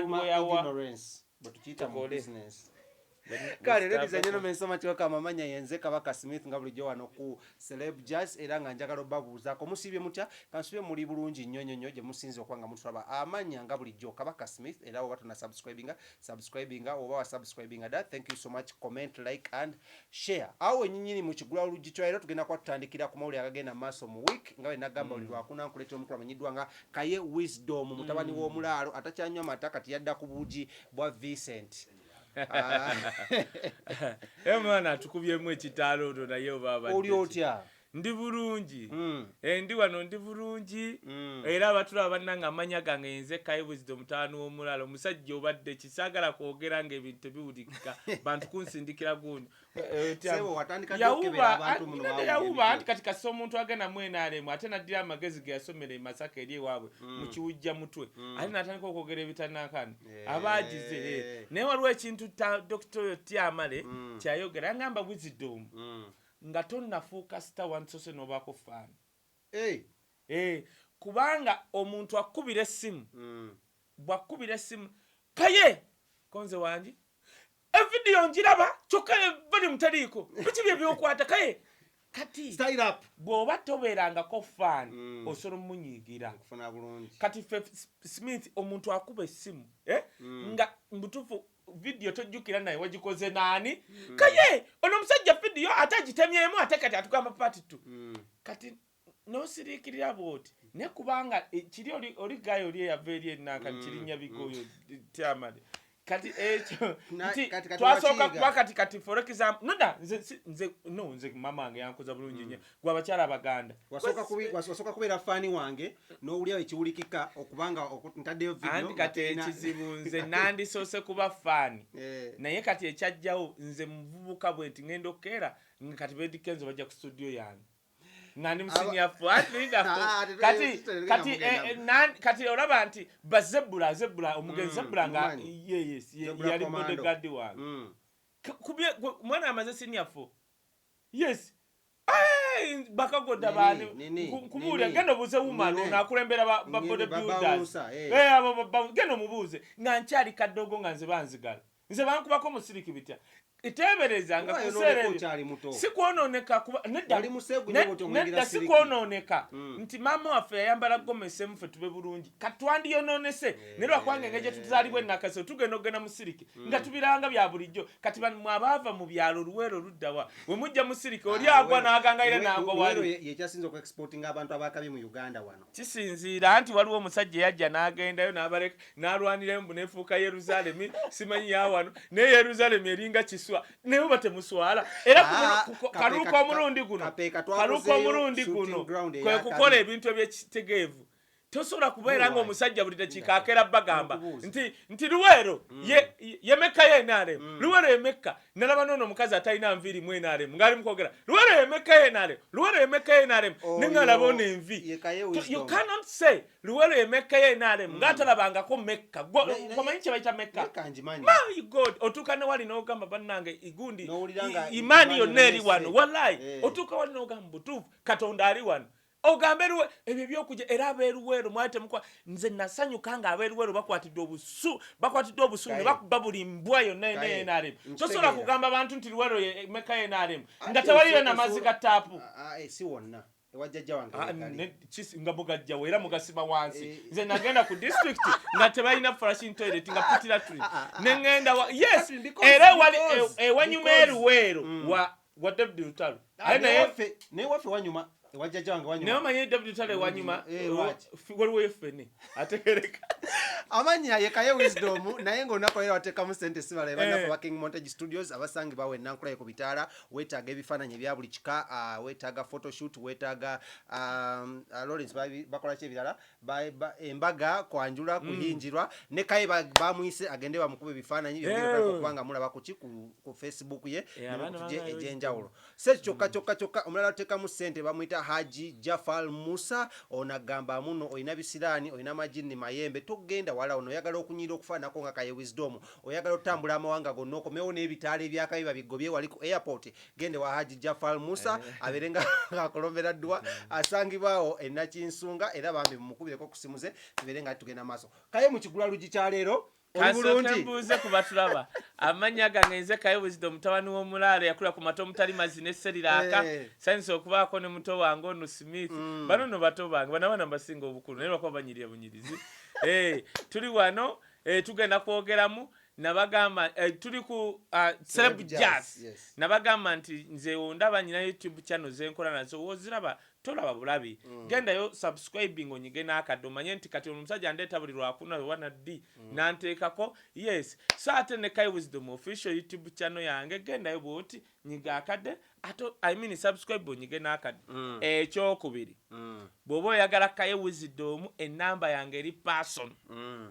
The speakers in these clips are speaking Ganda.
Yawa. Ignorance bwe tukiyita mu Tukole. business. Kale, ladies and gentlemen, so much welcome. Amanya yenze Kabaka Smith, nga bulijjo wano ku Celeb Jazz, era nga njagala obabuuzaako, musiibye mutya? Kansubye muli bulungi nnyo nnyo nnyo gye musinze okuba nga mutulaba. Amanya nga bulijjo Kabaka Smith, era oba tona subscribinga, subscribinga, oba wa subscribinga dda, thank you so much. Comment, like and share. Awo wenyinyini mu kigula oluggi kya leero, tugenda kuba tutandikira ku mawulire agagenda mu maaso mu week. Nga bwe nagamba, buli lwakuna nkuleetera omukulu amanyiddwa nga Kaye Wisdom, mutabani w'omulaalo atakyanywa mata, kati yadda ku buugi bwa Vincent. Ah. Era omwana atukubyemu ekitaalo ono, naye oba abadde Oli ki? otya? Ndi bulungi. Eh, ndi wano, ndi bulungi. Era abatulaba bannange, amanya gange nze Kaye Wisdom, mutabani w'omulaalo. Omusajja obadde kisaagala kwogera ng'ebintu tebiwulikika, bantu kunsindikira gundi. Eh, Ssebo, watandika ddi okukebera abantu muno Yawuba bawulira yawuba ebityo? Anti kati kasita omuntu agenda mu NRM, ate naddira amagezi ge yasomera e Masaka eri ewaabwe mu kiwujja mutwe, ate natandika okwogera ebitanankani. Aba agize, eh. Naye waliwo ekintu Dr. oyo Tyamale kyayogera, yagamba, "Wisdom, nga tonnafuuka star, wansose n'obaako fan." Hey. Eh, kubanga omuntu akubira essimu, bw'akubira essimu, "Kaye konze wangi, evidiyo njiraba, kyokka volume teriiko, biki bye byokwata, Kaye?" Kati Style up. bw'oba tobeerangako fan, osobola omunyiigira. Okufuna bulungi. Kati ffe Smith, omuntu akuba essimu, eh? Nga mbutuufu vidiyo tojjukira naye wagikoze naani. "Kaye, ono omusajja vidiyo ate agitemyemu, ate kati atugamba part two." Kati nosiriikirira bwoti, naye kubanga kiri oli gayo oli eyava eri enanka kirinnya bigoyo Tyamale. Kati ekyo nti Kati twasooka wakiyiga. kuba kati for example, noda nze no, nze mama wange yankuza bulungi nnyo, gwe abakyala abaganda. Wasooka kubeera fan wange n'owulira ekiwulikika okubanga ntaddeyo video Anti nga kati ekizibu, nze nandisoose kuba fan. Naye kati ekyajjawo, nze muvubuka bwe nti ngenda okukeera nga kati ba Eddy Kenzo bajja ku studio yange nga ndi mu senior four. Anti lindako. Ah, Kati kati mugenda. kati olaba nti bazebula zebula omugenzi Zebula nga Mumanyi. ye, yes, Zebula yali Commando. bodyguard wange. Mwana amaze senior four, yes. Hey, bakagoda Nini, bani nini, nkubuulira, nini, genda obuuze woman nini. ono akulembera ba Nini, bodybuilders. Bouncer, eh. Eh, abo genda omubuuze nga nkyali kaddogo, nga nze banzigala, nze bankubako musiriki bitya, teebereza nga Oba kuseera yonooneka ebyo. okyali muto. Si kwonooneka kuba nedda. Oli museegu nnyo bw'otyo omuyingira Nedda, si siriki. kwonooneka nti maama waffe yayambala gomesi emu ffe tube bulungi. Kati twandiyonoonese, naye lwakubanga engeri gye tuzaalibwa enakaso, tugenda okugenda mu siriki nga tubiranga bya bulijjo. Kati bano mwe abaava mu byalo, Luweero luddawa, we mujja mu siriki, oli agwa n'agangaira n'agwa Luweero wali. Yekyasinza okuexportinga abantu abakabi mu Uganda wano. Kisinziira nti waliwo omusajja eyajja n'agendayo n'abaleka n'alwanirayo mbu nefuuka Yerusaalemi, simanyi yawano, naye Yerusaalemi eringa kiswa, naye oba temuswala era Ah, kaluuka omulundi guno Kapeeka kaluuka twakozeeyo omulundi shooting guno ground kwe ey'akabi. kukola ebintu ebyekitegeevu. Tosobola kubeera nga omusajja buli dakiika akeera bagamba Nkubuuza. nti Luweero ye Mekka ye NRM, Luweero ye Mekka. Nalaba noono omukazi atalina nviiri mu NRM ng'ali mukwogera Luweero ye Mekka ye NRM, Luweero ye Mekka ye NRM, Oyo ne ngalaba ono envi. ye Kaye You Wisdom. cannot say Luweero ye Mekka ye NRM ng'atalabangako Mekka. Omanyi kye bayita Mekka? Mekka ngimanyi. My God, otuuka ne wali n'ogamba, "Bannange, igundi N'owulira nga imaani imaani yonna eri yonna wano." esse. Wallayi, otuuka wali n'ogamba, "Butuufu Katonda ali wano." Ogambe ebyo ebyokuja era abeeruweero mwali temukwa. Nze nasanyuka nga abeeruweero bakwatidde obusu, bakwatidde obusu ne Kaye. bakuba buli mbwa yonna yonna Kaye. NRM. Nkitegeera. Tosobola kugamba bantu nti Luweero Mekka NRM nga Ate tewaliyo namazzi ga taapu. Ah, ah, si wonna, ewa jjajja wange Ah, wegali. nga mugajjawo era mugasiba wansi. Eh. Nze nagenda ku district nga tebalina flushing toilet, nga pit latrine. Neŋŋenda yes. Era ewali ewanyuma eruweero wa David Lutalo. Ah, Aye naye naye waffe wanyuma, ewa jjajja wange naye wanyuma. omanyi David Lutalo ewanyuma. Eh, lwaki? Waliwo efene ategereka. Amannya ye Kaye Wisdom, naye ng'olunaku leero wateekamu sente sibala bannaffe Eh. ba King Montage Studios abasangibwa Nankulaye ku bitaala. Weetaaga ebifaananyi ebya buli kika, weetaaga photoshoot, weetaaga Lawrence bakola ki ebirala? Embaga, kwanjula, kuhinjirwa, ne Kaye bamuyise agende bamukuba ebifaananyi byongere okuba nga mulaba kuki ku Facebook ye Eh, ne abaana mikutu gye bangayo. egy'enjawulo. Se kyokka kyokka kyokka, omulala ateekamu ssente bamuyita Haji Jafal Musa. Ono agamba muno olina bisiraani, olina majini mayembe, togenda wala. Ono oyagala okunyira okufaanako nga Kaye Wisdom, oyagala otambula amawanga gonna, okomewo n'ebitaala ebyakabi babigobye wali ku airport, gende wa Haji Jafal Musa abeere nga ng'akolombera ddwa. Asangibwawo enakinsunga, era bambi mumukubireko ku simu ze, tubeere nga tugenda maaso. Kaye, mu kigula lugi kya leero Oli Kasooke bulungi? mbuuze ku batulaba. Amannya gange nze Kaye Wisdom, mutabani w'omulaalo yakula ku mata omutali mazzi ne seriraaka. Sanyusa okubaako ne muto wange ono Smith. Bano nno bato bange, bano abaana mbasinga obukulu naye lwakuba banyirira bunyirizi. Tuli wano, tugenda kwogeramu. Nabagamba, tuli ku Celeb Celeb Jazz. Jazz, yes. Nabagamba nti nze ondaba nyina YouTube channel zenkola nazo, woziraba tolaba bulabi. Gendayo subscribing onyige n'akadde omanye nti kati omusajja ndeeta buli lwakuna oba naddi nanteekako. Yes, so ate ne Kai Wisdom Official YouTube channel yange, gendayo bwoti nyiga akadde ate, I mean, subscribe onyige n'akadde. Ekyokubiri, bw'oba oyagala Kaye Wisdom, enamba yange eri person,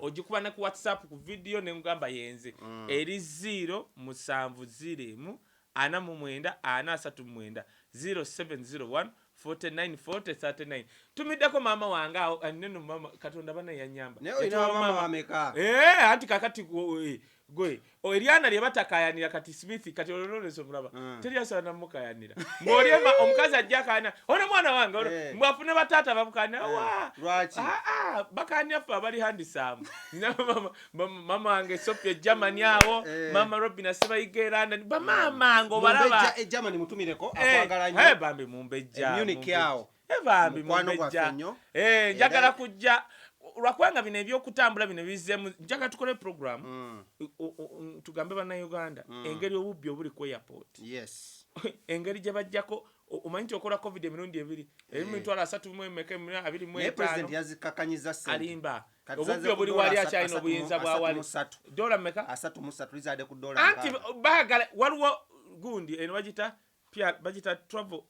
ogikuba ne ku WhatsApp ku video ne ngamba yenze, eri 0 7 0 49 439, 0701 49 40 39. Tumiddeko maama wange awo neno. Mama Katonda bana yanyamba. Naye olina bamaama bameka? Eh, anti kakati gwe eryana lye batakayanira kati Smith, kati olololesa omulaba, teri asobola namukayanira ng'oli omukazi ajja akayanira ono mwana wange ono, mbw afune bataata bamukayanira wa. Lwaki? Ah, ah, bakanira ffe abali handsome. Nina mama wange Sophia Germany awo, mama Robin Sebayiga e London, bamaama nga obalaba. Mumbejja e Germany mutumireko, akwagala Eh, nnyo. bambi mumbejja. E Munich Mumbejja. awo. Bambi Mukwano mumbejja. gwaffe nnyo. Njagala kujja lwakubanga bino ebyokutambula bino bizzeemu. Njagala tukole program, tugambe bannayuganda engeri obubbi obuli ku airport, engeri gye bajjako. Omanyi nti okola COVID emirundi ebiri, eri mu 30,000 emeka, 25. Naye president yazikkakanyiza ssente. Alimba. Kati Obubbi zaze ku obuli dola wali akyalina obuyinza bwa asatu wali. mu ssatu. Dola meka? 33 lizadde ku dola Anti 60. baagala waliwo gundi eno bagita bagita travel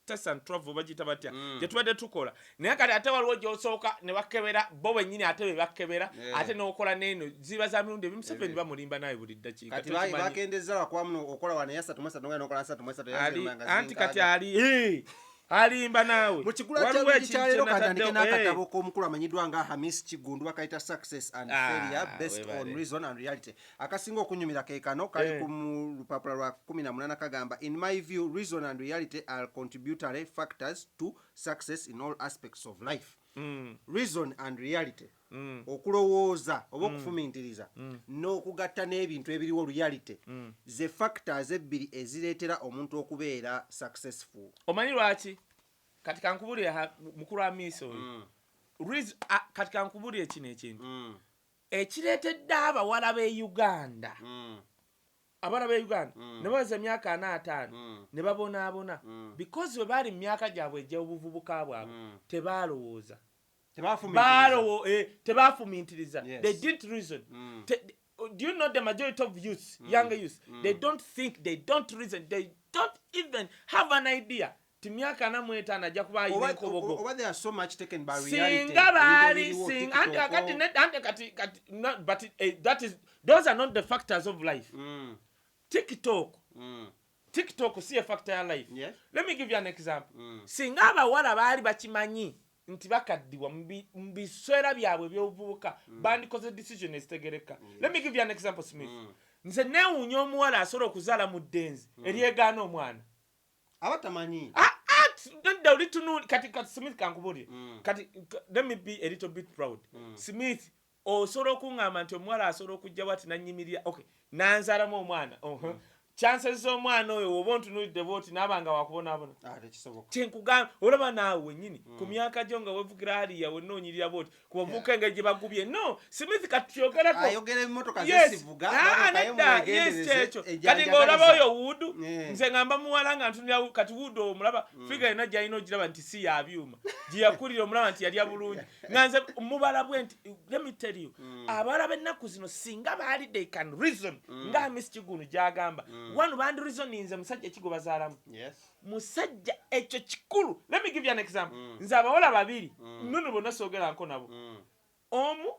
test and travel, bagita batya, gye tubadde tukola, naye kati ate waliwo gyosooka ne bakebera bo bennyini, ate be bakebera, ate n'okola n'eno ziba za mirundi ebi. Museveni bamulimba naye buli ddakiika. Kati Tokimanyi. bakendezza lwakuba muno okola wano 33 nogenda nokola 33. Ali yaziruma nga anti kati zinkaaga. ali alimba naawe. Mu kigula Waliwo kya ekintu kyaleero kye katandike nataddewo, n'akatabo k'omukulu amanyiddwa nga Hamis Kigundu, bakayita Success and Ah, Failure Based webale. on Reason and Reality. Akasinga okunyumira ke kano kali ku mu lupapula lwa 18, kagamba, "In my view, reason and reality are contributory factors to success in all aspects of life." Reason and reality, okulowooza oba okufumintiriza n'okugatta n'ebintu ebiriwo, reality, ze factors ebbiri ezireetera omuntu okubeera successful. Omanyi lwaki? Kati kankubulire, mukulu Amiisi oyo. Kati kankubulire kino ekintu ekireetedde abawala b'e Uganda, abawala b'e Uganda ne baweza emyaka 45 ne babonaabona, because bwe baali mu myaka gyabwe egy'obuvubuka bwabwe tebaalowooza. Tebafumintiriza. They didn't reason. Do you know the majority of youth, younger youth, they don't think, they don't reason, they don't even have an idea ti myaka 45 ajja kuba ayina enkobogo. Oba they are so much taken by reality. Singa baali Ebintu ebiriwo, singa anti TikTok, kati anti kati no, but that is those are not the factors of life. TikTok, TikTok si a factor ya life. Let me give you an example. Singa abawala baali bakimanyi nti bakaddiwa mu biseera byabwe ebyobuvubuka, bandikoze decision ezitegereka. Let me give you an example, Smith. Nze neewuunya omuwala asobola okuzaala mu ddenzi eryegaana omwana. Aba tamanyi. Ah, ah, nedda, oli tunuli kati Smith, kankubulire. Kati let me be a little bit proud. Smith, osobola okuŋŋamba nti omuwala asobola okujja bwati nanyimirira, okay, nanzaalamu omwana, chances z'omwana oyo oba ontunuulidde bwoti naaba nga wakubonaabona? Ah, tekisoboka. Kyenkugamba, olaba naawe wennyini ku myaka gyo nga wevugira haliya wenna onyirira bwoti ku bavubuka engeri gye bagubye. No, Smith, kati tyogerako. Ayogera emmotoka Yes. zesivuga. Ah, nedda, yes, kyekyo kati ng'olaba oyo Wuudu, nze ngamba muwala nga ntunira kati Wuudu, omulaba figure yonna gyalina, ogiraba nti si ya byuma gye yakulira, omulaba nti yalya bulungi, nga nze mubala bwe nti, let me tell you, abawala b'ennaku zino singa baali they can reason nga Miss Kigunu gy'agamba wano, bandi reasoninze musajja ki gwe bazaalamu. Musajja ekyo kikulu. Let me give you an example. Nze abawala babiri nnono bonna soogeranko nabo, omu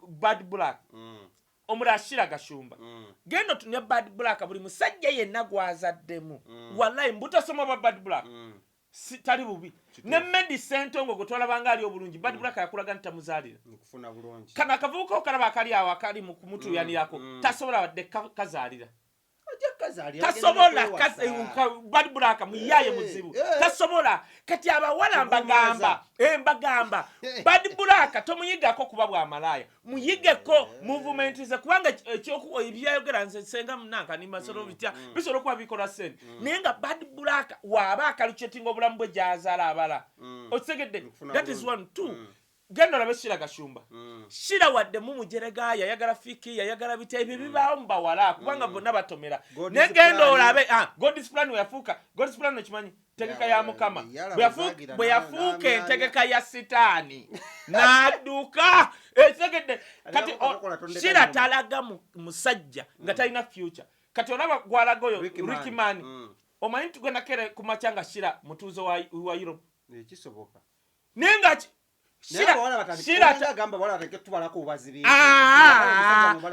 Bad Black, omulala Shira Gashumba. Genda otunye Bad Black, buli musajja yenna gwazaddemu, wallahi mbutasoma bwa Bad Black, si, tali bubi. Ne Medi Sentongo gwe twalabanga ali obulungi, Bad Black yakulaga nti tamuzaalira. Nkufuna bulungi. Kano akavubuka okalaba akali awo akali mu kumutuuyanirako, tasobola wadde kazaalira. Ojja Tasobola. Bad Black muyaye muzibu, tasobola. Kati abawala mbagamba, mbagamba, Bad Black tomuyigako kuba bwamalaaya, muyigeko movement ze, kubanga ebyayogera nze senga munanka nimasolo bitya bisobola okuba bikola sente, naye nga Bad Black waaba acalculatinga obulamu bwe gyazaala abala, okitegedde? That is one. Two, genda olabe Shira Gashumba. Shira wadde mumujeregaya, ayagala fiki, ayagala bitya, ebyo bibaawo mu bawala kubanga bonna batomera. Naye genda olabe God's plan weyafuuka God's plan. Okimanyi tegeka ya Mukama bwe yafuuka entegeka ya Sitaani n'adduka, ekitegedde? Kati Shira talaga musajja nga talina future. Kati olaba gwalaga oyo Rickman, omanyi tugenda kere kumakya nga Shira mutuuze wa Europe. Kisoboka. Naye nga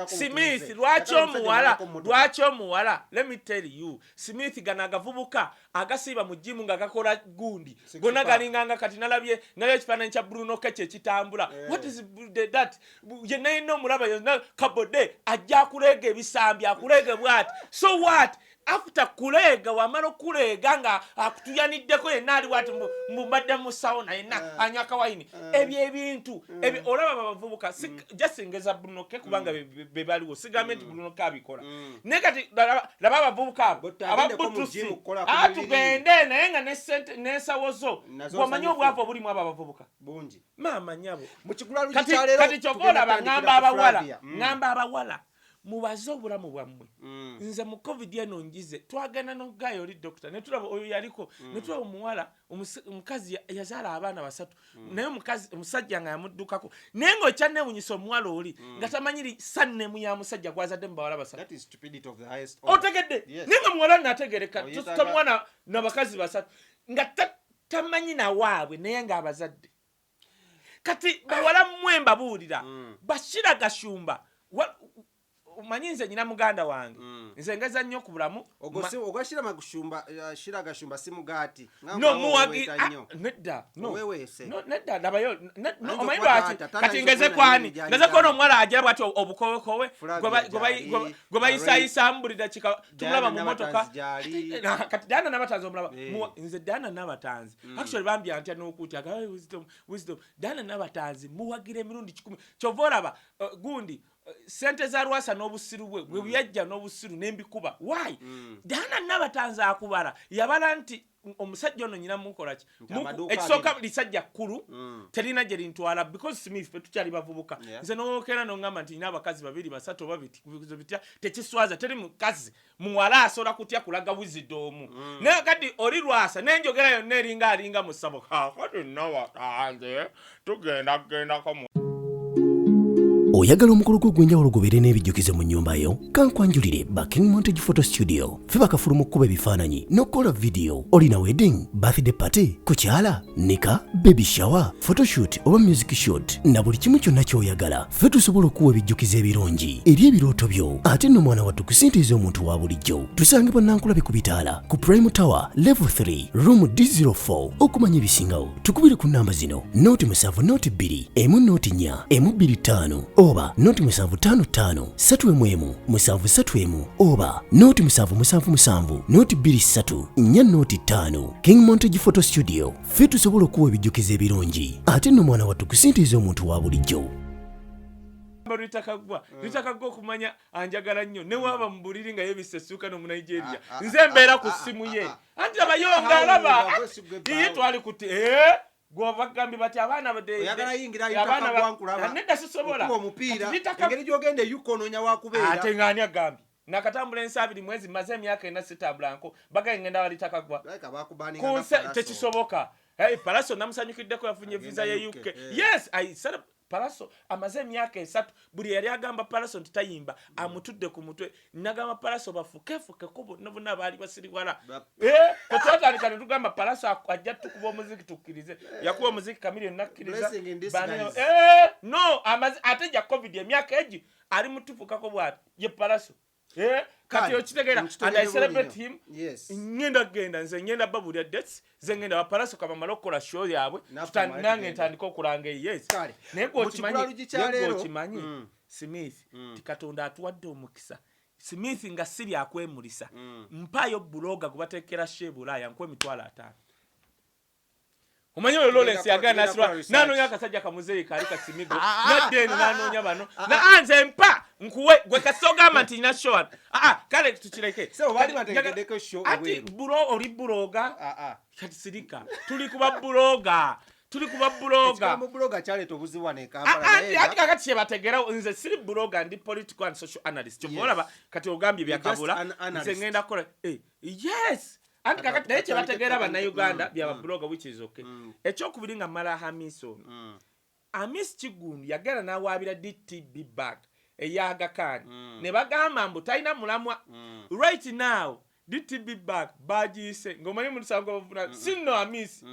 Smith, lwaki omuwala, lwaki omuwala, let me tell you, Smith, gano agavubuka agasiiba mu gym nga gakola gundi gonna galinganga. Kati nalabye nalabye ekifaananyi kya Bruno Keki ekitambula. What is that? Yenna yenna omulaba yonna kabode ajja akuleega ebisambi, akuleege bwati. So what after kuleega? Wamala okuleega nga akutuyaniddeko, yenna ali wati mbadde musawo naye na anywa akawayini. Ebyo ebintu olaba babavubuka jasingeza Bruno K kubanga be baliwo. Sigambye nti Bruno K abikola, naye kati laba abavubuka abo ababutusi atugende naye nga n'ensawo zo bwomanyi obwavu obulimu abo abavubuka. Maama nyabo, kati kyova olaba ŋŋamba abawala, ŋŋamba abawala mubaze obulamu bwammwe. Nze mu COVID eno njize twagenda nogayo oli dokita netulaba oyo yaliko, netulaba omuwala omukazi yazaala abaana basatu, naye omukazi omusajja nga yamuddukako, naye nga okyanewunyisa omuwala oli nga tamanyi surname ya musajja gwazadde mu bawala basatu. Otegedde? Naye nga muwala nategereka tomuwana nabakazi basatu nga tamanyi nawaabwe, naye nga abazadde. Kati bawala mmwe mbabuulira, Bashira Gashumba, omanyi nze nyina muganda wange, nze ngeza nnyo ku bulamu. Ogwa Shira Magashumba, Shira Gashumba si mugaati. No muwagi, nedda, no nedda, labayo, omanyi lwaki? Kati ngeze kwani ngeze kona omuwala agira bwati obukowekowe gwe bayisayisaamu buli dakika tumulaba mu motoka. Kati Diana Nabatanzi omulaba, nze Diana Nabatanzi actually bambi antya n'okutya wisdom, wisdom. Diana Nabatanzi muwagira emirundi 100. Kyova olaba gundi sente za Lwasa n'obusiru bwe bwe buyajja n'obusiru n'embikuba. Why? Diana Nabatanzi akubala yabala nti omusajja ono nyina mukola ki? Ekisooka lisajja kkulu, terina gye lintwala because Smith fe tukyali bavubuka. Nze nowokera noŋŋamba nti nina abakazi babiri, basatu oba bitya, tekiswaza. Teri mukazi muwala asobola kutya kulaga wisdom. Naye kati oli Lwasa nenjogera yonna eringa alinga musabo. Kakati Nabatanzi tugenda kugendako. Oyagala omukolo gwo ogw'enjawulo gubeere n'ebijjukizo mu nnyumba yo? Kankwanjulire ba King Montage Photo Studio. Ffe bakafulu mu kkuba ebifaananyi n'okukola vidiyo. Olina wedding, birthday party, kukyala, nika, baby shower, photoshoot oba music shoot, na buli kimu kyonna ky'oyagala, ffe tusobola okuwa ebijjukizo ebirungi eri ebirooto byo. Ate nno mwana wattu ku ssente ez'omuntu wa bulijjo. Tusangibwa Nankulabi ku bitaala ku Prime Tower level 3 room D04. Okumanya ebisingawo tukubire ku namba zino: 0 7 0 2 1 0 4 1 2 5 oba 0 7 5 5 3 1 1 7 3 1 oba 0 7 7 7 0 2 3 4 0 5. King Montage Photo Studio, ffe tusobola okuwa ebijjukizo ebirungi ate nno mwana wattu ku ssente ez'omuntu wa bulijjo. Lutakaggwa, Lutakaggwa okumanya anjagala nnyo newaaba mu buliri nga yebisse essuuka n'Omunigeria, nze mbeera ku ssimu ye anti abayonga alaba iye twali kuti gwe bagambye bati abaana nedda sisobola. Engeri gyogenda eyuka onoonya wakubeera. Ate ngaani agambye nakatambula ensi 2 mwezi, maze emyaka 4 sitambulanko, bagaye ngenda walitakagwa kunse tekisoboka. Palaso namusanyukiddeko yafunye visa ye UK. Yes, I Palaso amaze emyaka 3. Buli yali agamba Palaso nti tayimba amutudde ku mutwe. Nagamba Palaso bafukefukeko bonna bonna baali basiriwala. Tetwatandika ne tugamba Palaso ajja tukuba omuziki tukkirize. Yakuba omuziki Kamiliyoni nakkiriza no ate ja COVID emyaka egi ali mutufukako bwati ye Palaso. Kati okitegeera? And I celebrate him. Ngenda genda nze ngenda babulya dates ze ngenda bapalaso kabamala okukola show yaabwe, nange ntandika okulanga. Yes, naye gwe okimanyi, Smith, ti Katonda atuwadde omukisa. Smith, nga si byakwemulisa, mpaayo blogger gwe bateekera show e Bulaaya, nkuwa 50,000. Omanyi oyo Lawrence yagala Tugenda nasirwa kukola research. nanoonya akasajja kamuzeeyi kaali kasimigo, nadda eno nanoonya bano na nze mpa nkuwe gwe kasita ogamba nti nina show wano. Ah, ah, kale tukireke. So, baali Kati bategeddeko show ati ebweru. bro, oli blogger. Ah, ah. Kati sirika, tuli kuba blogger, tuli kuba blogger. Ekigambo blogger kyaleeta obuzibu wano e Kampala, Ah, naye ah, ati kakati kyebategeera, nze siri blogger, ndi political and social analyst. Kyova olaba kati ogambye You're just byakabula. an analyst. Nze ngenda kukola yes, anti kakati naye kyebategeera bannayuganda byaba blogger, which is okay. Ekyokubiri, nga mmala Hamis ono, Hamis Kigundu yagenda n'awaabira DTB Bank eya Aga Khan, ne bagamba mbu talina mulamwa. Right now DTB Bank bagiyise ng'omanyi musango bavuna sinno Hamis.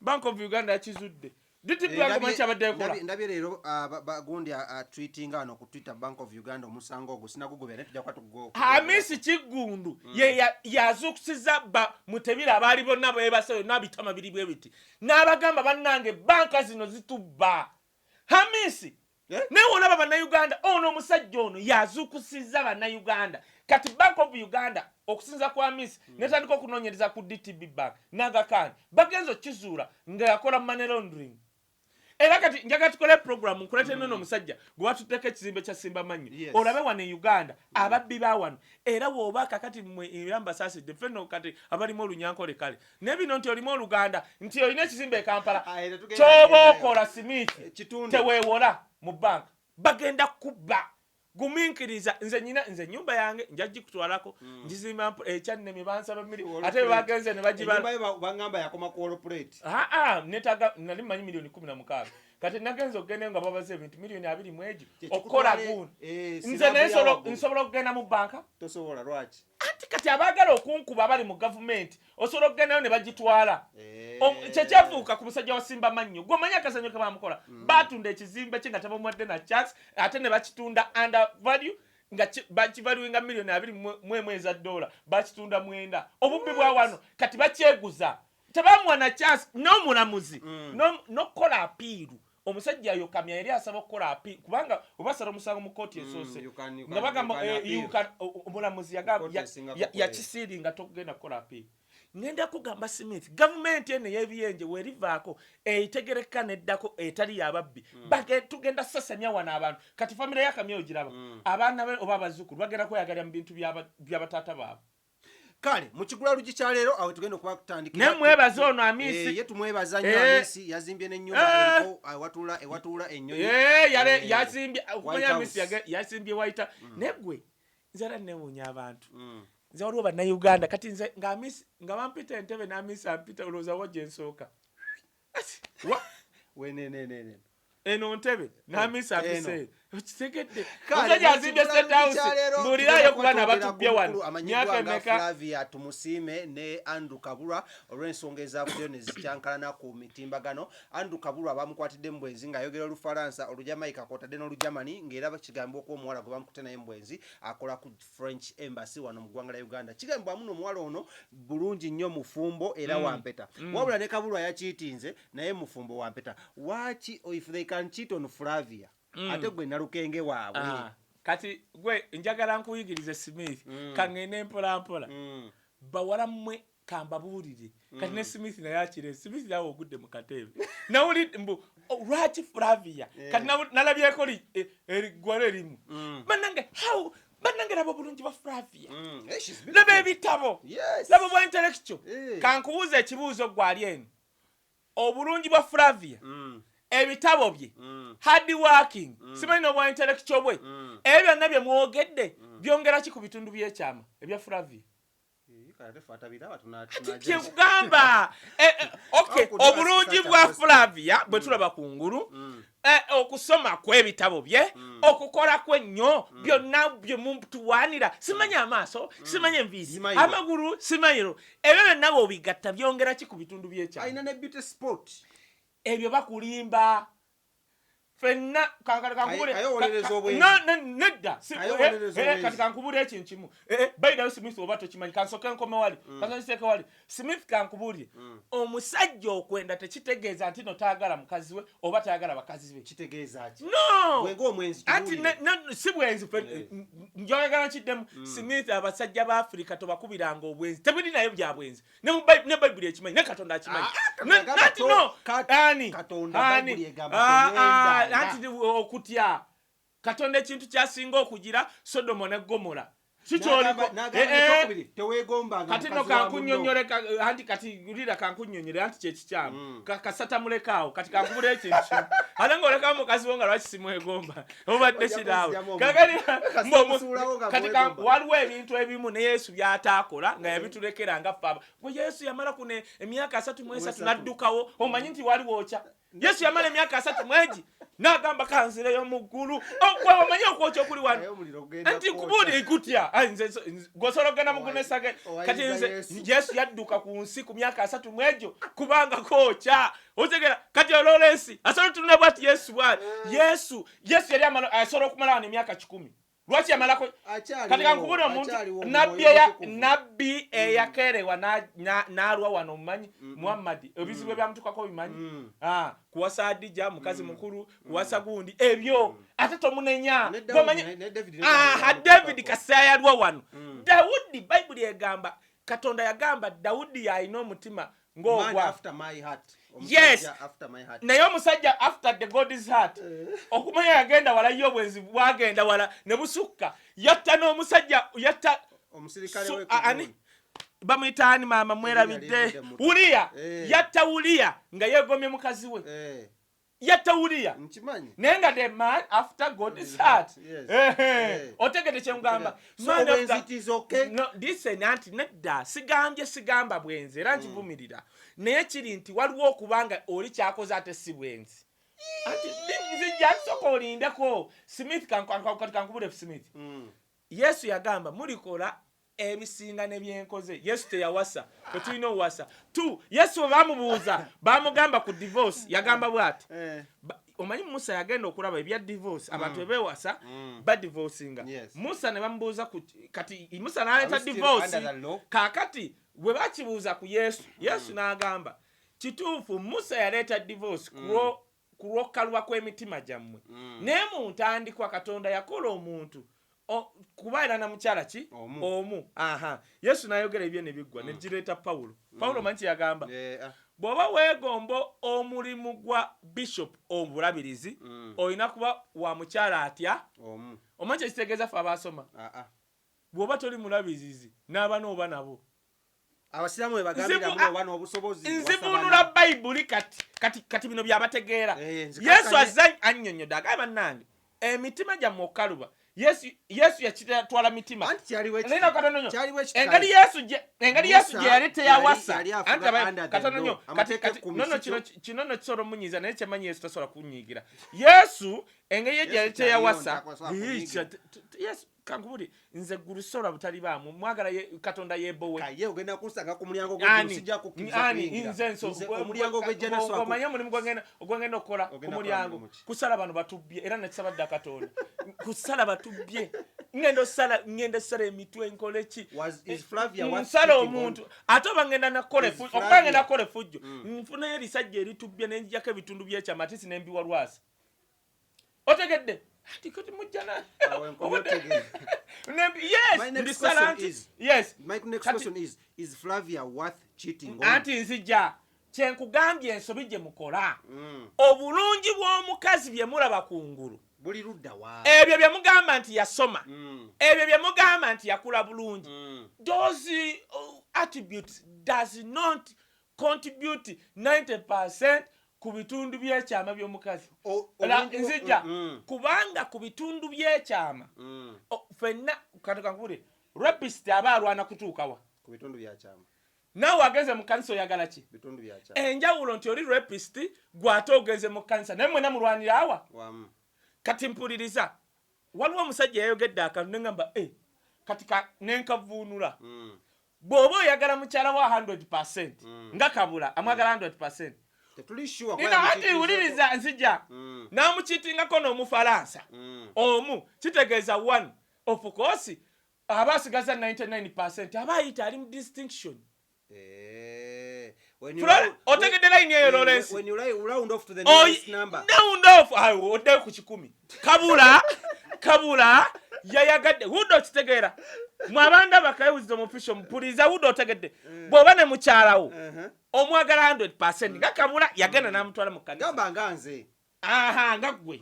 Bank of Uganda yakizudde. DTB Bank omanyi kyabadde ekola? Ndabye leero, ah, gundi tweetinga wano ku Twitter, Bank of Uganda, omusango ogwo sinagugobera, naye tujja kuba Hamisi Kiggundu ye yazuukusiza ba Mutebira abaali bonna beebase yonna bitama biri bwe biti, n'abagamba, "Bannange, banka zino zitubba." Hamisi. Eh? Naye olaba bannayuganda, ono omusajja ono yazuukusiza bannayuganda. Kati Bank of Uganda, okusinza ku Hamisi, netandika okunoonyereza ku DTB Bank n'Aga Khan, bagenza okukizuula nga yakola money laundering. Era kati njagala tukole program nkulete nono omusajja gwe batutteko ekizimbe kya Simba Mannyo. Olabe wano e Uganda ababbi ba wano. Era bw'oba kakati mmwe era mbasaasidde ffenno kati abalimu olunyankole, kale naye bino nti olimu oluganda nti olina ekizimbe e Kampala, Ah, era tugenda kyoba kugendayo. okola, Smith, Kitundu. teweewola mu banka, bagenda kubba. Gumiikiriza, nze nyina, nze nyumba yange nja gikutwalako, ngizimba ekyannemi bansaba miri ate bwe bagenze ne bagibala. Ennyumba yo bangamba yakoma ku wall plate. Aa, netaga nali mmanyi miliyoni 16, kati nagenza okugenda nga babaza ebintu miliyoni 20 mu egyo okukola gundi. Nze Slab naye ya waggulu. Nsobola okugenda mu banka? Tosobola, lwaki? Anti kati abaagala okunkuba abali mu gavumenti, osobola okugendayo ne bagitwala. Kyekyafuuka ku musajja wa Simba Mannyo. Gwe omanyi akazanyo ke bamukola? Batunda ekizimbe kye nga tebamuwadde na chance, ate ne bakitunda under value, nga bakivaluinga miliyoni 21 eza dola, bakitunda 9. Obubbi bwa wano kati bakyeguza, tebamuwa na chance n'omulamuzi n'okukola appeal. Omusajja yokamya yali asaba okukola appeal, kubanga obasala omusango mu kooti esoose nga bagamba you can appeal. Omulamuzi Kooti esingako kw'eyo. yakisiiringa tokugenda kukola appeal. Ngenda kugamba Smith, gavumenti eno ey'ebiyenje werivaako etegereka neddako etali yababbi. Tugenda sasamya wano abantu. Kati famire yakamya ogiraba, abaana be oba abazzukulu bagenda kweyagalira mu bintu by'abataata baabwe. Kale mu kigula lugi kya leero awo tugenda okuba tutandikira. Ne mwebaza ono Amisi. Ye tumwebaza nnyo. Amisi yazimbye n'ennyumba eriko ewatuula ennyonyi. Yazimbye okumanya White Amisi House. Yazimbye White. Naye gwe, nze era newuunya abantu. Nze waliwo bannayuganda kati nze nga Amisi nga bampita entebe n'Amisi ampita, olowooza wa gye nsooka? Ati, Wenenenene. Eno ntebe n'Amisi ampise. Eno. Okitegedde? Kale, Omusajja azimbye mu State kigula House. lugi kya leero Mbuulirayo tugenda ku bana kuba twogera abatubbye ku wano mukulu amanyiddwa myaka nga emeka. Flavia Tumusiime ne Andrew Kabulwa olw'ensonga ezavuddeyo ne zikyankalana ku mitimbagano. Andrew Kabulwa bamukwatidde mu bwenzi ng'ayogera Olufalansa, Olujamaika kwotadde n'Olujamani, ng'era kigambibwa okuba omuwala gwe bamukutte naye mu bwenzi akola ku French Embassy wano mu ggwanga lya Uganda. Kigambibwa muno omuwala ono bulungi nnyo, mufumbo era wampeta. Wabula ne Kabulwa yakiitinze naye mufumbo wampeta. Waki if they can cheat on Flavia, ate gwe nalukenge waabwe? Ah, kati gwe njagala nkuyigirize, Smith. Kaŋŋende mpola mpola. Bawala mmwe, kambabuulire kati ne Smith naye akire. Smith nawe ogudde mu kateebe. Nawuli mbu, oh, lwaki Flavia kati nalabyeko eriggwalo erimu. Bannange, how, bannange, laba obulungi bwa Flavia. Eh, she's beautiful. Laba ebitabo. Laba obwa intellectual. Kankubuuza ekibuuzo gwali eno, obulungi bwa Flavia, ebitabo bye, hard working, simanyi n'obwa intellectual bwe, ebyo byonna bye mwogedde byongera ki ku bitundu by'ekyama ebya Flavia? Eh, kale ate ffe atabiraba Ati kyekugamba, okay, How could you ask obulungi such a bwa question? Flavia bwe tulaba ku ngulu, okusoma kw'ebitabo bye, okukola kwennyo, byonna bye mutuwaanira, simanyi amaaso, simanyi enviisi, Zimayiro. amagulu, simayiro, ebyo byonna bw'obigatta byongera ki ku bitundu by'ekyama? Alina ne beauty spot. Ebyo bakulimba. Fenna nedda, kati kankubule ekintu kimu. Bayidayo Smith, oba tokimanyi, kansoke nkome wali, kansoke wali. Smith, kankubulire, omusajja okwenda tekitegeeza nti no taagala mukazi we oba tayagala bakazi be. Kitegeeza ki? No. Bwenga omwenzi. Anti Kibuulire. Si bwenzi. Njagala kiddemu, Smith. Abasajja ba Afirika tobakubiranga obwenzi, tebuli nayo bya bwenzi. Ne Bayibuli ekimanyi, ne Katonda akimanyi. Ah, Katonda agamba Nanti no ani Katonda ani? Bayibuli egamba Ah, ah, toyendanga. anti okutya Katonda ekintu kyasinga okugira Sodomo ne Gomora kikyoliko. N'agamba ekyokubiri, teweegombanga Kati no mukazi wa munno. kankunyonyole anti kati wulira, kankunyonyole, anti kyekikyamu. Kasata mulekaawo. Kati kankubula ekintu kimu, ate ngaolekawo mukazi wo nga lwaki simwegomba, obadde Ojja kiraawe. kunzigyamu Kakati Kasita omusuulawo nga kati mwegomba. Waliwo ebintu ebimu ne Yesu byataakola nga yabitulekera nga ffe bwe Yesu yamala kuno emyaka 33 Esatu. N'addukawo. Omanyi nti waliwo okya Yesu yamala emyaka 30 egi n'agamba kanzireyo mu ggulu. Gwe omanyi okwokya okuli wano? Naye omuliro gugenda Anti kwokya. kubuuli kutya. Ai, nze gwosobola okugenda mu ggulu nesage. Owayiza Kati nze Yesu. Yesu yadduka ku nsi ku myaka 30 egyo kubanga kwokya, otegera? Kati oloola ensi asobola otunula bwati Yesu bwati. Yesu yali asobola okumala wano emyaka 100. Lwaki yamalako? Akyaliwo, Kati kankubuli omuntu akyaliwo, nabbi Omwoyo Omutukuvu. nabbi eyakerewa n'alwa wano, omumanyi, Muhammadi, ebizibu ebyamutukako bimanyi. Ah, kuwasa Adija, mukazi mukulu, kuwasa gundi, ebyo ate tomunenya. Ne Dawudi, ne David ne Aha. Dawudi. David kasayalwa wano. Dawudi, Bayibuli egamba, Katonda yagamba Dawudi yalina omutima Man ng'ogwa after my heart. Yes. Omusajja after my heart. Naye omusajja after the God's heart, okumanya yagenda wala ye, obwenzi bwagenda wala ne busukka, yatta n'omusajja, yatta Omusirikale we ani bamuyita ani, maama, mwerabidde. Yali mu- Uliya. Eh. Yatta Uliya nga yeegomye mukazi we. Yatta Uliya. Nkimanyi. Naye nga the man after God's heart. Yes. Ehe. Eh. Otegedde kyemugamba? So Man obwenzi after it is okay? No, listen, anti nedda, sigambye, sigamba bwenzi, era nkivumirira, naye kiri nti waliwo okubanga oli kyakoze ate si bwenzi. Anti nzijja nsooka olindeko, Smith. Kati kankubule, Smith. Yesu yagamba mulikola ebisinga ne byenkoze. Yesu teyawasa, tetulina owasa tu. Yesu bwe bamubuuza, bamugamba ku divorce, yagamba bw'ati: Omanyi Musa yagenda okulaba ebya divorce, abantu ebewasa badivorcinga. Musa ne bamubuuza ku kati Musa n'aleeta Are we still divorce. under the law? Kaakati bwe bakibuuza ku Yesu, Yesu n'agamba kituufu, Musa yaleeta divorce ku lw'okkalwa kw'emitima gyammwe, naye mu ntandikwa Katonda yakola omuntu kubeera na mukyala ki? Omu. Omu. Aha, Yesu n'ayogera ebyo ne biggwa, ne gireeta Pawulo. Pawulo manyi kyeyagamba? Eh, ah. Bw'oba weegomba omulimu gwa bishop, obulabirizi, olina kuba wa mukyala atya? Omu. Omanyi kyekitegeeza ffe abaasoma? Ah, ah. Bw'oba toli mulabirizi n'aba n'oba nabo. Abasiraamu bwe bagambira muno oba n'obusobozi. Nzivunula Bayibuli. Kati bino byabategeera. Eh, nzikakanye. Yesu azza annyonnyodde, agamba bannange emitima gyammwe okukaluba. Yesu yakitwala mitima. Anti kyaliwo Naye katono nnyo. Kyaliwo ekiti. Engeri Yesu Musa gye yali teyawasa. yali afuga Anti under the katono law. nnyo. Kati Amateeka kati 10 no no si kino kyo? Kino no kisobola omunyiiza, naye kyemanyi Yesu tasobola kunyiigira. Yesu engeri ye gye yali Yesu kyaliwo teyawasa. ntasobola kunyiigira. Yesu, kankubuli, nze ggulu sobola butalibaamu mwagala Katonda yebowe. Kaye ogenda kunsanga ku mulyango Ani? gw'eggulu, sijja kukkiriza Ani? kuyingira. Nze nso Nze omulyango gw'ejjana Omanye omulimu gwengenda okukola ku Ogenda kukola mulyango? mulimu ki? Kusala bano batubbye, era nakisaba dda Katonda kusala batubbye. Ngenda osala, ngenda osala emitwe, nkole ki? Is Flavia worth Nsala cheating on? omuntu ate oba ngenda nakukola Is oba Flavia- ngenda kukola effujjo, nfunayo erisajja eritubbye nenjijako ebitundu byekyama, ate sinembiwa lwasi. Otegedde? Ati kati mujja na Awo enkomye otegeera. Yes. My next Ndisala question nti yes. My next Kati question is Flavia worth cheating on? Anti nzija kyenkugambye, ensobi gye mukola, obulungi bw'omukazi bye mulaba ku ngulu, Buli ludda wa? Ebyo bye mugamba nti yasoma, ebyo bye mugamba nti yakula bulungi, those attributes does not contribute 90% ku bitundu by'ekyama by'omukazi. Era nzija kubanga ku bitundu by'ekyama, ffenna kati kankubulire, rapist aba alwana kutuukawa? Ku bitundu byakyama. Naawe agenze mu kanisa, oyagala ki? Bitundu byakyama. Enjawulo nti oli rapist, gwate ogenze mu kanisa, naye mwena mulwanira awa? Wamu. Kati mpuliriza, waliwo omusajja yayogedde akantu neŋamba, eh, kati nenkavuunula. Bw'oba oyagala mukyala wa 100%, nga kabula amwagala 100%. Tetuli sure Nina ati wuliriza nzija. N'amucheatingako n'Omufalansa omu, kitegeeza one, of course aba asigaza 99%, aba ayita ali mu distinction. When you Flora, otegedde line eyo, Lawrence? When you round off to the nearest number. Round off awo oddeyo ku 100. Kabula yayagadde wudde, okitegeera? Mwabanda bakayewuziza omufisho mupuliza wudde, otegedde? Bw'oba ne mukyalawo omwagala 100%, nga Kabula yagenda n'amutwala mu kanisa. Gamba nga nze. Aha, nga ggwe.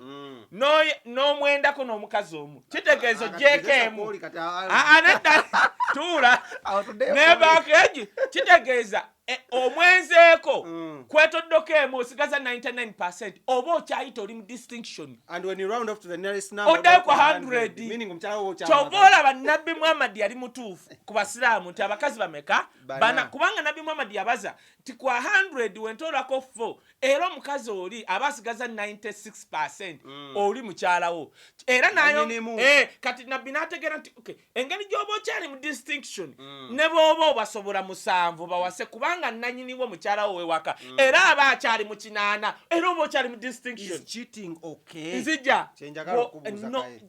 N'omwendako n'omukazi omu, kitegeeza Ah, ogyeko kati emu. koli kati, ah, Ah, nedda, tuula. Awo tuddeyo Nebaako egi, kitegeeza omwenzeeko kwetoddoko emu, osigaza 99%, oba okyayita oli mu distinction. And when you round off to the nearest number, Oddayo ku 100, 100. meaning omukyala wo Kyova okyamwagala. olaba Nabbi Muhammadi yali mutuufu ku basiraamu nti abakazi bameka? Bana. Bana. Kubanga Nabbi Muhammadi yabaza nti kwa 100 wentoolako 4, era omukazi oli aba asigaza 96%, oli mukyalawo era nayo. Nanyinimu. Kati Nabbi n'ategeera nti okay, engeri gy'oba okyali mu distinction, ne bw'oba obasobola musanvu bawase, kubanga nanyiniwo mukyalawo wewaka era aba akyali mu 80, era oba okyali mu distinction. Is cheating okay? Nzija. Kyenjagala okubuuza, No, Kaye.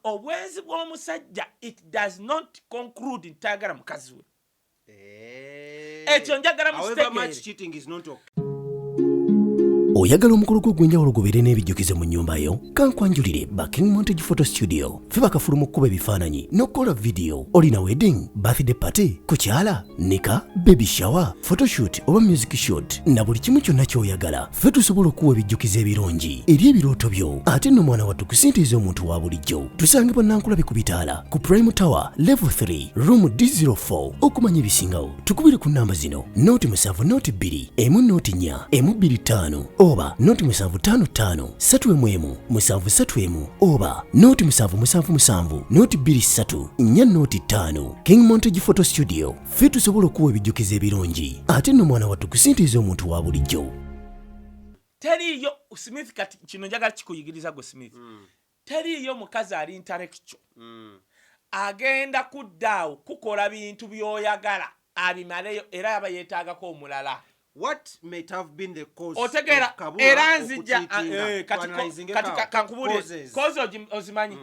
obwenzi bw'omusajja, it does not conclude nti tayagala mukazi we. Ekyo njagala However mukitegeere. much cheating is not okay. Oyagala omukolo gwo ogw'enjawulo gubeere n'ebijjukizo mu nnyumba yo? Kankwanjulire ba King Montage Photo Studio. Ffe bakafulu mu kkuba ebifaananyi n'okukola vidiyo. Olina wedding, birthday party, kukyala, nika, baby shower, photoshoot oba music shoot, na buli kimu kyonna ky'oyagala, ffe tusobola okuwa ebijjukizo ebirungi eri ebirooto byo. Ate nno mwana wattu, kusintiiza omuntu wa bulijjo. Tusangibwa Nankulabi ku bitaala ku Prime Tower level 3 room D04. Okumanya ebisingawo tukubire ku namba zino: 0 7 02 1 04 1 25 oba 0755 3 1 7 3 1 oba 0777 023 4 05. King Montage Photo Studio, ffe tusobola okuwa ebijjukizo ebirungi. Ate nno mwana wattu, kusintiiza omuntu wa bulijjo. Teriiyo, Smith, kati kino njagala kikuyigiriza gwe Smith. Teriiyo mukazi ali intellectual agenda kuddaawo kukola bintu by'oyagala abimaleyo, era aba yeetaagako omulala. What might have been the cause Otegeera? of Kabula Era nzija okucheatinga? kati kankubuulire. Causes. Cause ozimanyi.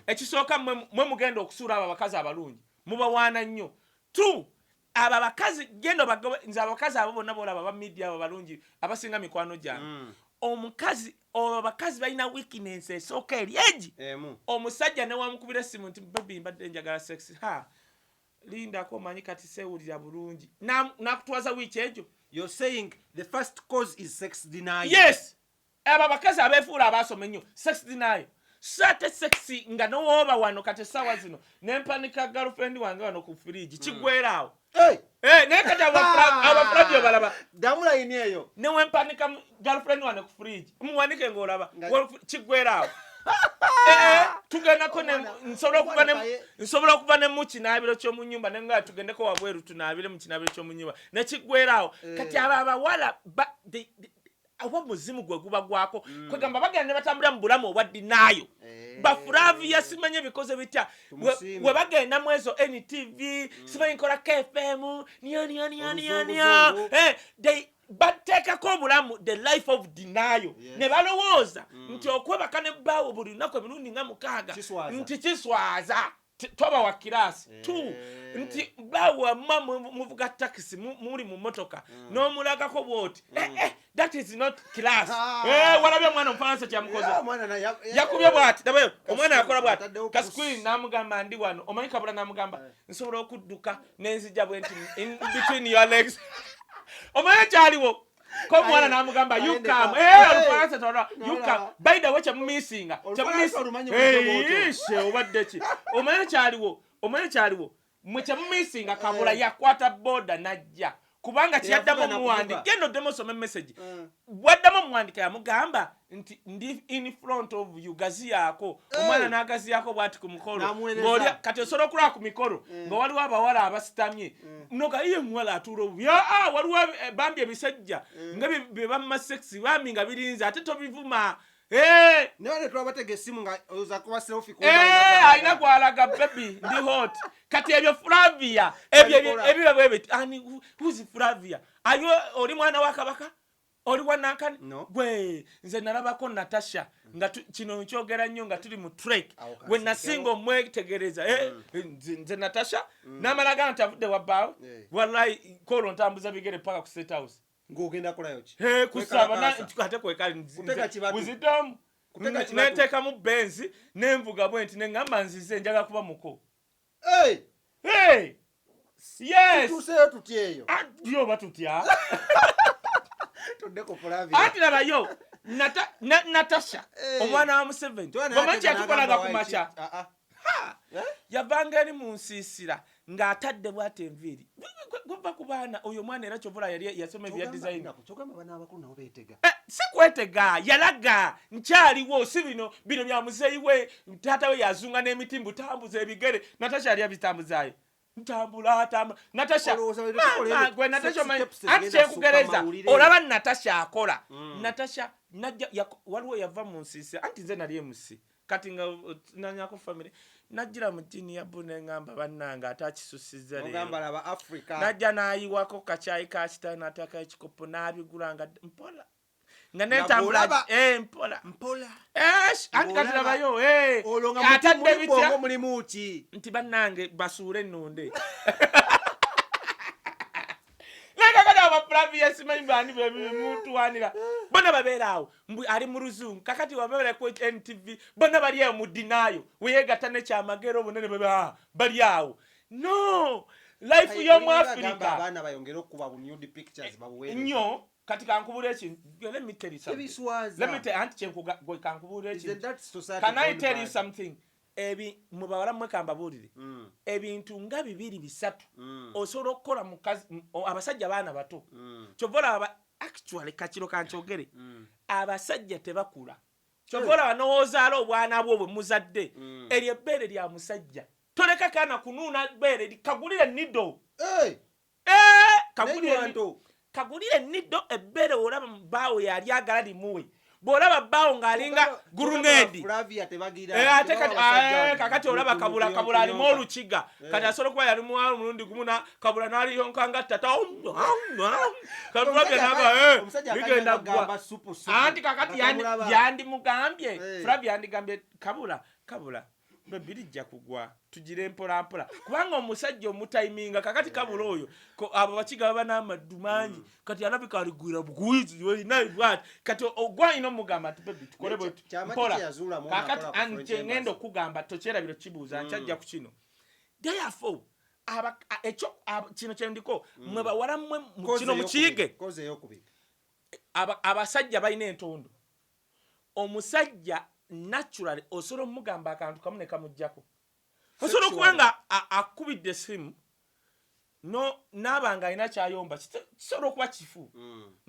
Ekisooka, mwe mugenda okusuula abo abakazi abalungi, mubawaana nnyo. Two, abo abakazi genda obagobe. Nze abakazi abo bonna bolaba ba media, abo balungi abasinga mikwano gyange. Omukazi obo, abakazi balina weakness esooka eri egi. Emu. Omusajja newamukubira essimu nti, "Baby, mbadde njagala sex." "Ha, lindako, omanyi kati seewulira bulungi." Nakutwaza wiiki egyo. You're saying the first cause is sex denial. Yes, abo abakazi abeefuula abaasoma ennyo, sex denial. So ate sex nga nowooba wano kati essaawa zino nempanika girlfriend wange wano ku firiji, kiggwera awo. Hey! Eh, naye kati abafulabyo balaba. Ddamu layini eyo. Newempanika girlfriend wange ku fridge, muwanike ng'olaba, kiggwera awo. Eh, eh, tugendako Omwana kaye. Nsobola okuva ne mu kinaabiro ky'omu nyumba nenga tugendeko wabweru tunaabire mu kinaabiro ky'omu nyumba, nekiggwera awo. Kati abo abawala oba muzimu gwe guba gwako, kwegamba bagenda ne batambulira mu bulamu obwa denial. Bafulavia simanyi ebikoze bitya. Tumusiime. We bagenda mu ezo NTV, simanyi nkola KFM, niyo niyo niyo niyo niyo. Oluzunguzungu. Eh, bateekako obulamu, the life of denial. Ne balowooza nti okwebaka ne bbaawo buli lunaku emirundi nga 6 Kiswaza. nti kiswaza. Toba wa class two nti bbaawo wamma muvuga takisi, muli mu motoka n'omulagako bwoti. Eh, eh, that is not class. Ah. Eh, walabye omwana omufalansa kyamukoze? Yeah, omwana Yakubye bwati, dabayo omwana yakola bwati. Ataddewo Ka screen, n'amugamba, "Ndi wano." Omanyi Kabula n'amugamba, "Nsobola okudduka nenzija bwe nti in between your legs." Omanyi kyaliwo ko omuwala n'amugamba, "You come." Eh, Olufalansa tolwa, "You come." By the way, kyemumisinga. Olufalansa olumanyi bulijjo bw'otyo. Ishe, obadde ki? Omanyi kyaliwo? Omanyi kyaliwo? Mwe kyemumisinga, Kabula yakwata boda najja, kubanga kyeyaddamu Teyavuga omuwandi nakuvuga. genda oddemu osome message. Bwaddamu omuwandika, yamugamba nti, "Ndi in front of you, gaziyaako." Omwana n'agaziyako bwati ku mukolo. N'amuweereza. Kati osobola okulaba ku mikolo nga waliwo abawala abasitamye, noga iye muwala atuula obubi. Aa, waliwo bambi ebisajja nga bye bamma sex bambi nga birinze, ate tobivuma. Eh, Naye ne twabatega essimu nga oza kuba selfie ku Eh, alina gwalaga, "Baby, ndi hot." Kati ebyo Flavia, ebyo Babikola. ebiba bwe biti. Ani, who's Flavia? Ayo oli mwana wa kabaka. Oli wa nankani? No. Gwe nze nalabako Natasha nga kino nkyogera nnyo nga tuli mu trek. Awo We kansiikewo. nasinga omwetegereza. Nze Natasha namala gana nti avudde wabbaawe. Wallahi kolo ntambuza bigere paka ku State House. Ng'ogenda kolayo ki? Kusaba Kwekalakaasa. ate kwekali. Kutega kibatu. Wisdom. Kutega kibatu. Neteekamu benzi nenvuga bwe nti neŋŋamba nzize njagala kuba muko. Hey! Hey! Yes! Tutuuseyo tutya eyo? Ah, yo oba tutya? Tudde ku Flavia. Anti labayo Natasha omwana wa Museveni. Twana Bwamanyi ate kyatukolanga n'agamba ku makya. waiki. Ah, ah. Eh? Yavanga eri mu nsiisira ng'atadde bw'ati enviiri. Gweva ku baana oyo omwana era kyovula yali yasoma ebya design. Kyogamba bana abakulu nabo beetega. Si kwetega, yalaga nkyaliwo, si bino bino bya muzeeyi we, taata we yazunga n'emiti mbu tambuza ebigere. Natasha yali abitambuzaayo. Ntambula tambula. Natasha, Olowooza bwe mama, tukola ebyo, gwe Natasha sex omanyi, tapes anti zigenda kyenkugereza, sukka mawulire. olaba Natasha akola. Natasha najja waliwo yava mu nsiisi, anti nze nali MC. Kati nga nanyako family, najjira mu jjini ya bbu ne ŋŋamba bannange ate akisusizza leero. Ogamba laba Africa. Najja n'ayiwako kacaayi ka kitawe n'ateekayo ekikopo n'abigula nga mpola. Nga Nga nentambula bw'olaba. mpola. Mpola. Anti kati Ng'olaba. labayo, Olwo nga atadde muli bitya? bwongo mulimu ki? Nti bannange basuule ennonde. Naye kakati abo ba Flavia simanyi baani bemutuwanira. Bonna babeera awo. Mbu ali mu luzungu. Kakati wabeera ku NTV, bonna bali awo mu denial. Weyeegatta ne Kyamagero obunene bwe bali awo. No! Life Kale, y'omu olina Africa. agamba abaana bayongere okuba bu nude pictures babuweereze. Nnyo. Kati kankubule ekintu. Let me tell you something. Tebiswaza. Let me tell, anti kyenkuga, gwe kankubule Is ekintu. that society Can I gone tell you bad? something? Ebi mwe bawala mmwe kambabuulire. Ebintu nga bibiri bisatu osobola okukola mukazi, abasajja baana bato. Kyova olaba actually kakiro kankyogere. Abasajja tebakula. Kyova olaba n'owozaala obwana bwo bwe muzadde. Eryo ebbeere lya musajja. Toleka kaana kunuuna bbeere, kagulire nido. Hey! N'enywanto. Kagulire nido ebbeere olaba bbaawo yali agala limuwe. Bw'olaba bbaawo ng'alinga gurunedi. Flavia tebagira. Ate Tebaba kati, basajja kakati olaba Kabula alimu olukiga. Kati asobola okuba yali muwala omulundi gumu na Kabula n'aliyonka nga ttata. Kati Flavia n'agamba, Omusajja ligenda akanywa ggwa. agamba supu, supu. Anti kakati Nga kamulaba. yandimugambye. Flavia yandigambye, Kabula, Kabula, baby lijja kugwa. Tugire mpola mpola. Kubanga omusajja omutayiminga, kakati Kabula oyo, abo bakiga baba n'amaddu mangi. Kati alabika aligwira bugwizi, olina bw'ati. Kati ogwa alina omugamba nti, baby, tukole Naye bwe tuti. kyama Mpola. ki kyeyazuula mu Kakati akola ku anti French kye ngenda Embassy? okugamba, tokyerabira okibuuza, nkyajja ku kino. Therefore, ekyo, kino kye ndiko, mwe bawala mmwe, mu Koze kino ey'okubiri, mukiyige. koze ey'okubiri. Abasajja balina entondo. Omusajja naturally osobola omugamba akantu kamu ne kamuggyako. Osobola okuba nga akubidde essimu, no, n'aba nga alina kyayomba, kisobola okuba kifu.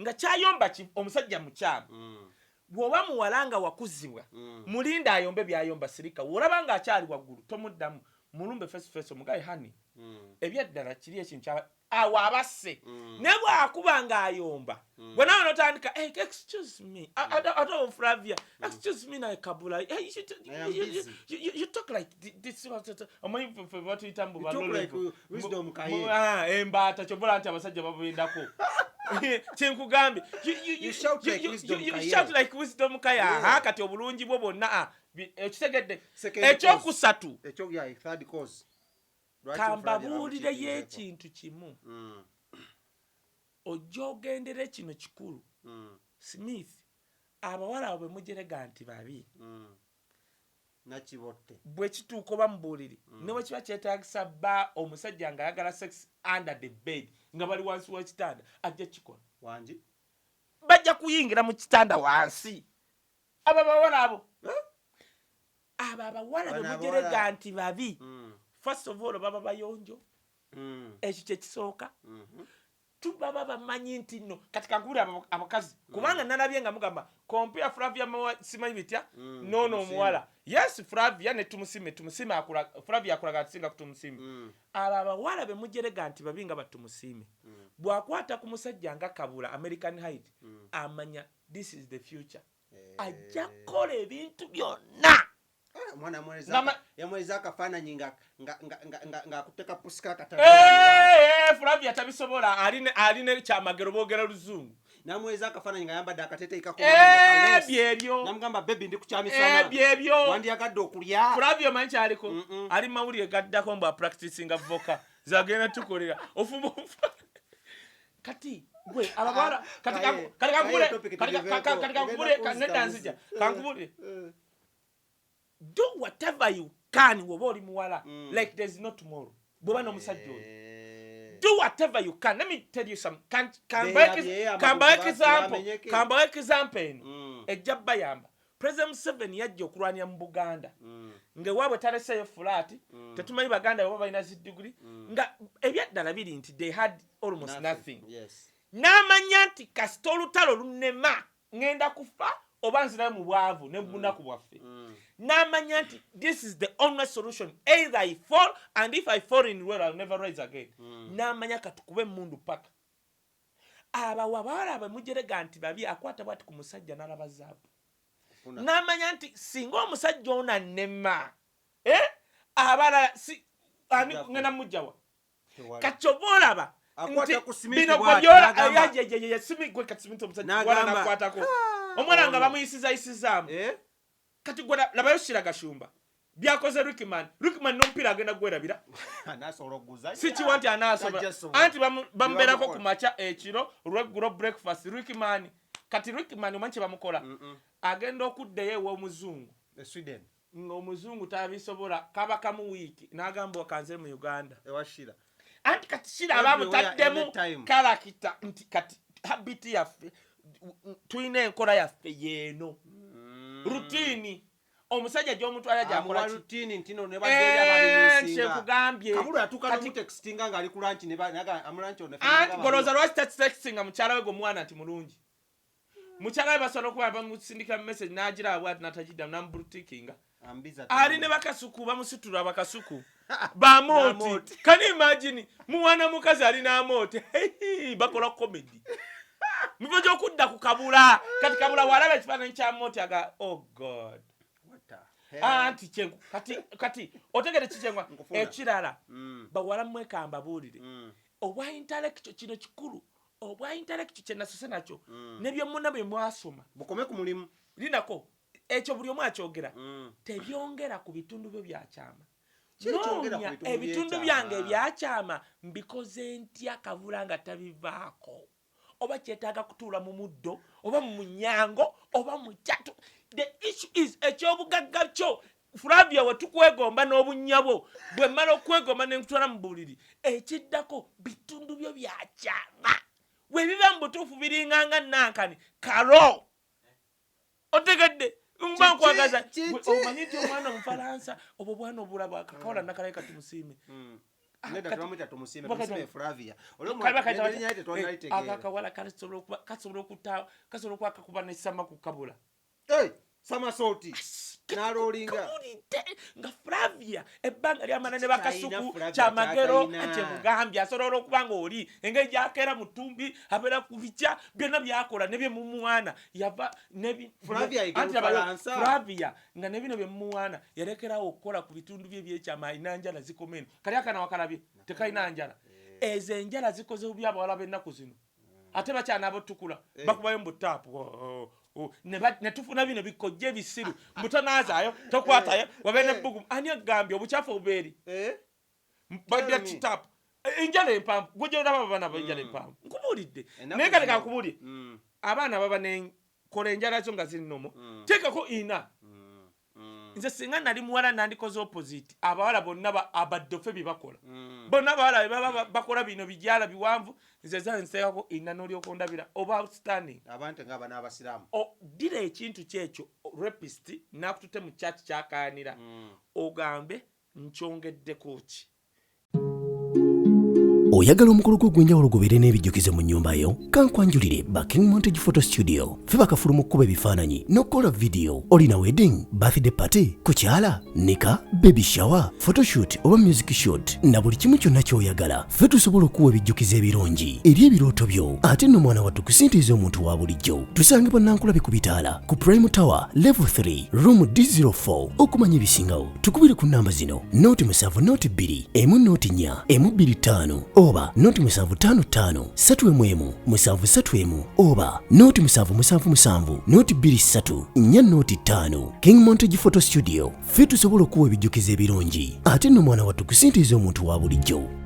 Nga kyayomba omusajja mukyamu. Bw'oba muwala nga wakuzibwa, mulinde ayombe by'ayomba, sirika. Bw'olaba ng'akyali waggulu, tomuddamu. Mulumbe face to face, omugaye, honey, ebyaddala kiri ekintu kyaba awo abasse. Naye bw'akuba ng'ayomba, bwe nawe n'otandika, hey, excuse me, ate owo Flavia, excuse me naye Kabula, hey, I am busy. you talk like this, omanyi ffe batuyita mbu You talk balole like, Wisdom Kaye. Embaata, kyova nti abasajja babendako. Kyenkugambye, You shout like Wisdom Kaye. shout like Wisdom Kaye. Yeah. Aha, kati obulungi bwo bwonna, okitegedde. Second cause. Ekyokusatu. Ekyo, yeah, third cause. Lwaki Flavia Kambabuulireyo bamukiikirizeeko? ekintu kimu. Ojja ogendere kino kikulu. Smith, abawala abo bwe mujerega nti babi. Nakibotte. Bwe kituuka oba mu buliri, ne bwe kiba kyetaagisa bba omusajja ng'ayagala sex under the bed, nga bali wansi w'ekitanda, ajja kikola. Wangi? Bajja kuyingira mu kitanda wansi. Abo abawala abo. Abo abawala bwe Bano mujerega abawala. nti babi. First of all, baba bayonjo. Ekyo kye kisooka. Tubaba bamanyi nti nno kati kankubulire abakazi, kubanga nalabye nga mugamba compare Flavia Mawa, simanyi bitya, noono Tumusime. omuwala. Yes, Flavia ne Tumusime, Tumusime akula, Flavia akulaga atisinga ku Tumusime. Abo abawala be mujerega nti babi nga Batumusime, bw'akwata ku musajja nga Kabula American Height, amanya this is the future, ajja kukola ebintu byonna. Omwana yamuweereza akafaananyi ng'akutte kapusi k'akatale. Flavia tabisobola, aline Kyamagero boogera luzungu. Namuweza akafaananyi nga ayambadde akateeteeyi Eh, byebyo. Namugamba, "Baby, ndi kukyamisana." Eh, byebyo. Wandyagadde okulya? Flavio manyi kyaliko, ali mawulire gaddako mbu apracticinga voka zagenda tukolera ofumba kati gwe abawala kati. Kaye, Kati kaye kankubule topic kati tugiveeko. kati kankubule Ogenda nedda kunzita nzija buzi. kankubule. Eh. Do whatever you can woba oli muwala, like there's no tomorrow bwoba n'omusajja oyo. Eh. Do whatever you can. Let me tell you some Beerabye, amagulu kambawe example. bamenyeke. Kambawe example eno ejja bayamba. President Museveni yajja okulwanira mu Buganda ng'ewaabwe taleseeyo fulaati, tetumanyi Baganda baba balina zidiguri, nga ebyaddala biri nti they had almost nothing. Yes. N'amanya nti kasita olutalo lunnema ŋŋenda kufa oba nzirayo mu bwavu ne bunaku bwaffe. N'amanya nti this is the only solution, either I fall, and if I fall in well, I'll never rise again. N'amanya katukube emundu paka abawa bawala bamujerega nti babi akwata bwati ku musajja n'alaba zaabu. Funa. N'amanya nti singa omusajja ono annema, eh? Abalala si ani Sijja ngenda mujjawa. Tewali. Kati oba olaba Akwata nti ku Smith bino bw'ati, gwe byola n'agamba- Smith, gwe kati Smith omusajja N'agamba, wala nakwatako "Ah, omwana nga ono." bamuyisizayisizaamu. Eh? Kati gwe labayo Shira Gashumba byakoze Rickman. Rickman n'omupiira agenda gwerabira. Anaasobola okuguza? Si kiwa nti anaasobola. Tajja sobola. Anti bamubeerako Tebamukola. ku makya, ekiro, olweggulo, breakfast Rickman. Kati Rickman omanyi kye bamukola? Agenda okuddayo ew'omuzungu E Sweden. ng'omuzungu tabisobola, kaba kamu wiiki n'agamba okanze mu Uganda. Ewa Shira. Anti kati Shira aba Everywhere, amutaddemu anytime. character nti kati habit yaffe, tulina enkola yaffe yeeno, routine, omusajja gy'omutwala Amuwa gyakola ki? routine nti no ne badde ababimusinga. Kyekugambye. Kabulu yatuuka Kati- n'omutextinga ng'ali ku lunch ne amu lunch ono. Anti golooza lwaki tatextinga mukyala we gwe omwana nti mulungi? Mukyala we basobola okuba bamusindikira mu message n'agira bwati n'atagiddamu n'amubulutikinga. Ambiza. Ali ne bakasuku bamusitula, bakasuku bamooti. Bamooti. Can you imagine muwana mukazi alina amooti? Bakola comedy mufo gy'okudda ku Kabula. Kati Kabula walaba ekifaananyi kya mooti aga, "Oh God." What the hell? Anti kyenku kati otegere kikyengwa. Nkufuna. Ekirala, bawala mwekamba buulire obwa intellectual, kino kikulu, obwa intellectual kyenasose nakyo nebyemuna bye mwasoma Bukome ku mulimu. Linako ekyo buli omu akyogera, tebyongera ku bitundu byo byakyama. Ki ekyongera ku Noonya bitundu ebitundu by'ekyama? byange ebyakyama mbikoze ntya Kavula nga tabivaako? Oba kyetaaga kutuula mu muddo oba mu munyango oba mu kyatu. The issue is ekyobugagga kyo, Flavia, we tukwegomba n'obunnya bwo bwe mmala okwegomba ne nkutwala mu buliri, ekiddako bitundu byo byakyama bwe biba mu butuufu biringanga nankani kalo. Otegedde? Mba Kiki? nkwagaza. Kiki? Gwe omanyi nti omwana omufalansa obwo bwana obulaba kakawala nakalaye katumusiime. Nedda, tebamuyita Tumusiime, Tumusiime Flavia. Oli Kaliba kayita erinnya lye tetwalitegeera. Ako akawala kasobola okuba kakuba nesama ku kabula. Hey, somersault. N'aloolinga. Kabulidde nga Flavia ebbanga lyamala ne Kiki bakasuku kyalina Flavia kyamagero. ky'atalina? Kyemugambye, asobola okuba nga oli engeri gyakeera mu ttumbi abeera ku bikya byonna byakola ne byemumuwaana yava Flavia ayiga Anti labayo, Lufalansa. Flavia nga ne bino byemuwaana yalekerawo okukola ku bitundu bye ebyekyama, alina njala zikoma eno. Kali akana wakalabye tekalina njala. Ezo enjala zikoze bubi abawala b'ennaku zino, ate bakyanaaba otukula bakubayo mu butaapu ne tufuna bino bikojja ebisiru mbutonaazaayo tokwatayo wabe nebbugumu. Ani agambye obukyafu obubeeri? Eh? Badya Tell me. kitaapu enjala empanvu gwejolaba abaana benjala empanvu nkubuulidde. Ennaku Naye kati zino. kankubuulire, abaana baba nekola enjala zo nga ziri nomo, teekako ina. Nze singa nali muwala nandikoze opposite. Abawala bonna abaddofe bye bakola bonna abawala bye baba bakola bino bijala biwanvu, nze zange nteekako ina n'olyoka ondabira oba outstanding. Abantu nga bano abasiraamu. Ddira ekintu kyekyo rapist nakutute mu kyaki kyakayanira ogambe nkyongeddeko ki? Oyagala omukolo gwo ogw'enjawulo gubeere n'ebijjukizo mu nnyumba yo? Kankwanjulire ba King Montage Photo Studio. Ffe bakafulu mu kkuba ebifaananyi n'okukola vidiyo. Olina wedding, birthday party, kukyala, nika, baby shower, photoshoot oba music shoot na buli kimu kyonna ky'oyagala, ffe tusobola okuwa ebijjukizo ebirungi eri ebirooto byo. Ate nno mwana wattu kusintiiza omuntu wa bulijjo. Tusangibwa Nankulabe ku bitaala ku Prime Tower level 3 room D04. Okumanya ebisingawo tukubire ku namba zino: 072 1 04 125 oba Oba 0 755 3 1 7 3 1 oba 0 777 0 23 4 05. King Montage Photo Studio, ffe tusobola okuwa ebijjukizo ebirungi ate nno mwana wattu kusintiiza omuntu wa bulijjo.